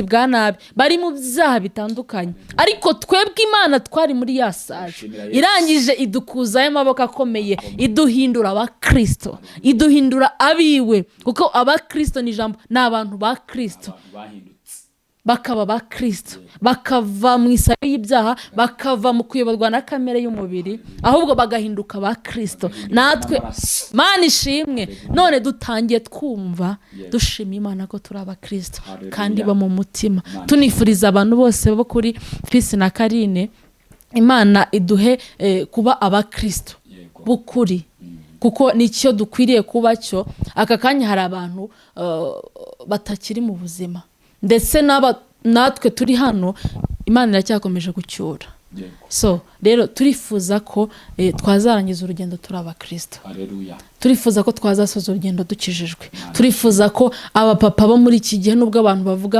Bwa nabi, bari mu byaha bitandukanye, ariko twebwe Imana twari muri ya sazi, Shimira Yesu. irangije idukuzayo amaboko akomeye, iduhindura Abakristo, iduhindura abiwe, kuko Abakristo ni ijambo, ni abantu ba Kristo. Abantu bahindutse. Bakaba ba Kristo, bakava mu isayo y'ibyaha, bakava mu kuyoborwa na kamere y'umubiri, ahubwo bagahinduka ba Kristo. Natwe, N'amaraso. Mana ishimwe, none dutangiye twumva dushima Imana ko turi Abakristo Hallelujah. kandi bo mu mutima. Imana. Tunifuriza abantu bose bo kuri Fisi na Karine, Imana iduhe kuba Abakristo b'ukuri, kuko nicyo dukwiriye kuba cyo. Aka kanya hari abantu batakiri mu buzima, ndetse natwe turi hano Imana iracyakomeje gucyura. So rero turifuza ko twazarangiza urugendo turi Abakristo. Haleluya. Turifuza ko twazasoza urugendo dukijijwe. Turifuza ko abapapa bo muri iki gihe, nubwo abantu bavuga